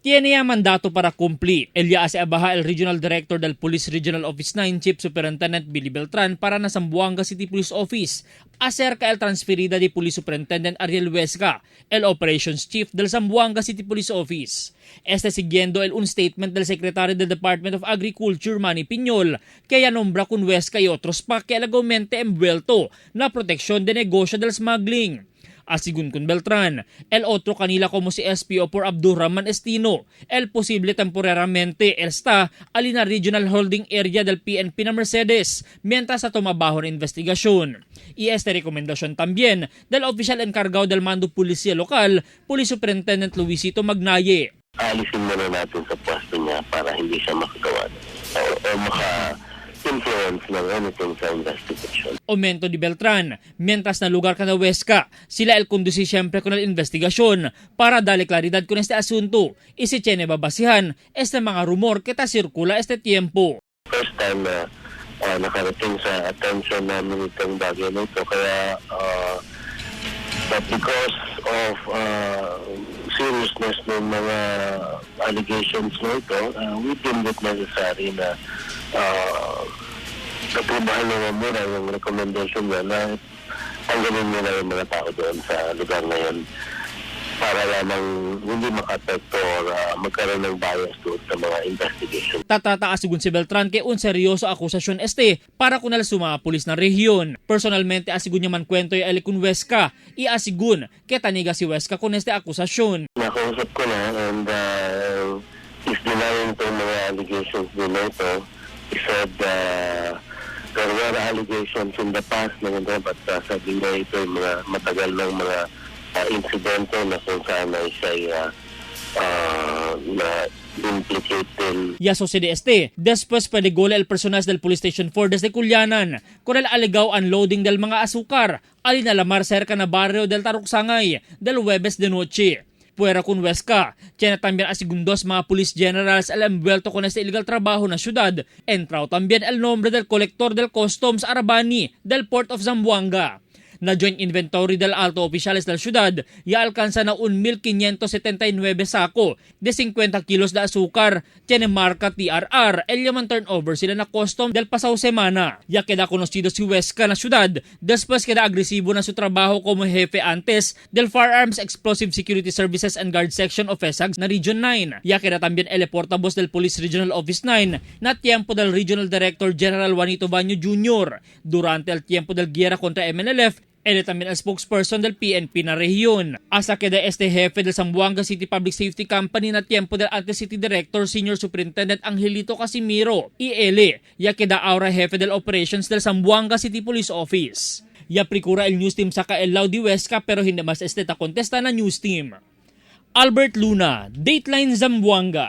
Tiene ya mandato para cumplir. El ya hace abaja el Regional Director del Police Regional Office 9, Chief Superintendent Billy Beltran, para na Zamboanga City Police Office acerca el transferida de Police Superintendent Ariel Huesca, el Operations Chief del Zamboanga City Police Office. Este siguiendo el un statement del Secretary del Department of Agriculture Manny Piñol, que ya nombra con Huesca y otros pa que alegamente envuelto na protección de negosyo del smuggling. Asigun con Beltran, el otro kanila como si SPO por Abdurrahman Estino, el posible temporariamente está alina Regional Holding Area del PNP na Mercedes, mientras sa tumabaho na investigasyon. Y esta recomendación también del oficial encargado del mando policía local, Police Superintendent Luisito Magnaye. Alisin muna natin sa pwesto niya para hindi siya makagawa o maka-influence ng anything sa investigation. Aumento di Beltran, mientras na lugar ka na Huesca, sila el conduce siyempre con el investigasyon para darle claridad con este asunto y si tiene babasihan este mga rumor que ta circula este tiempo. First time na nakarating sa attention namin itong bagay na ito. Kaya, but because of seriousness ng mga allegations na ito, we deemed it necessary na aprobahan na muna yung recommendation niya na tanggalin muna yung mga tao doon sa lugar na yun para lamang hindi maka-apekto or magkaroon ng bias doon sa mga investigation. Tatata asigun si Beltran kay un seryoso akusasyon este para kunal suma pulis na rehiyon. Personalmente asigun niya man kwento y kun Huesca y asigun kay taniga si Huesca con este akusasyon. Nakausap ko na and he's denying itong mga allegations din na ito. He said there were allegations in the past na ganito, but sabi niya ito yung mga matagal ng mga insidente na kung saan ay siya na implicate din. Ya sucede este, después pedigole el personas del Police Station 4 desde Culianan, con el alegaw unloading del mga asukar, alinalamar cerca na barrio del Taruksangay, del Huwebes de noche. Puera con Huesca, tiene también a segundos mga police generals el envuelto con este ilegal trabajo na ciudad. Entrao también el nombre del colector del Customs Arabani del Port of Zamboanga. Na joint inventory del alto oficiales del ciudad, ya alcanza na 1.579 sako de 50 kilos de azúcar, tiene marca TRR, el llaman turnover sila na custom del pasado semana. Ya queda conocido si Huesca na ciudad, después queda agresivo na su trabajo como jefe antes del Firearms Explosive Security Services and Guard Section of FESAG na Region 9. Ya queda también el portavoz del Police Regional Office 9 na tiempo del Regional Director General Juanito Vaño Jr. Durante el tiempo del guerra contra MNLF, él también el spokesperson del PNP na rehiyon. Asa queda este jefe del Zamboanga City Public Safety Company na tiempo del antes City Director Senior Superintendent Angelito Casimiro. Y él, ya queda ahora jefe del Operations del Zamboanga City Police Office. Ya procura el news team sa kaelaw di Huesca pero hindi mas este ta contesta na news team. Albert Luna, Dateline Zamboanga.